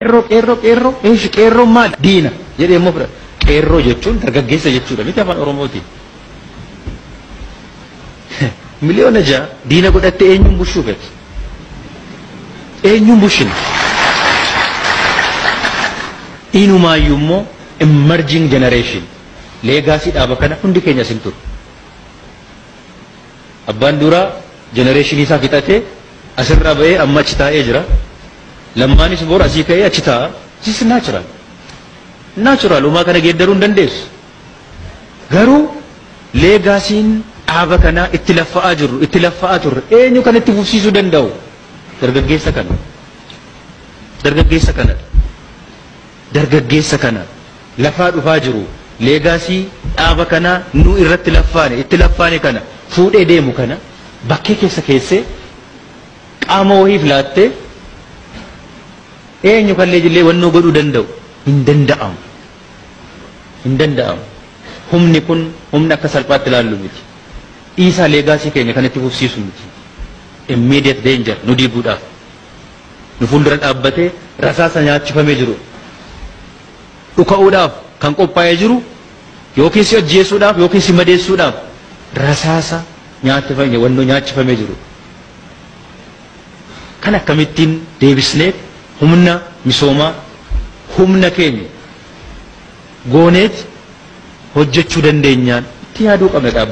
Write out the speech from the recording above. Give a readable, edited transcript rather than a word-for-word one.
Qeerroo, qeerroo, qeerroo, eeshi qeerroon maali? Diina jedhee immoo fudhata. Qeerroo jechuun dargaggeessa jechuudha miti afaan Oromootiin. 6 miliyoona diina godhattee eenyuun bushuu feeti? Eenyuun bushina? Inumaayyuu immoo emerging generation legacy dhaaba kana hundi keenya isin turu. Abbaan duraa generationii isaa fixatee asirraa ba'ee amma achi taa'ee jira. Lammaanis bor asii ka'ee achi taa'a. This is natural. Natural, uumaa kana geeddaruu hin dandeessu. Garuu legacyn dhaaba kanaa itti laffa'aa jirru, itti laffa'aa turre, eenyu kan itti fufsiisuu danda'u? Dargaggeessa kana. Dargaggeessa kana. Dargaggeessa kana. Lafaa dhufaa jiru. Legacy dhaaba kanaa nu irratti laffaane, itti laffaane kana fuudhee deemu kana bakkee keessa keessee qaama wahiif laattee eenyu kan leejillee wannoo godhuu danda'u hin danda'amu. Hin danda'amu. Humni kun humna akka salphaatti ilaallu miti. Dhiisaa, legacy keenya kan itti fufsiisu miti. Immediate danger nu diiguudhaaf. Nu fuuldura dhaabbatee rasaasa nyaachifamee jiru. Dhuka'uudhaaf kan qophaa'ee jiru, yookiin si ajjeesuudhaaf yookiin si madeessuudhaaf rasaasa nyaachifame, wannoo nyaachifamee jiru. Kan akkamittiin deebisnee humna misoomaa, humna keenya gooneet hojjechuu dandeenyaan itti yaaduu qabna.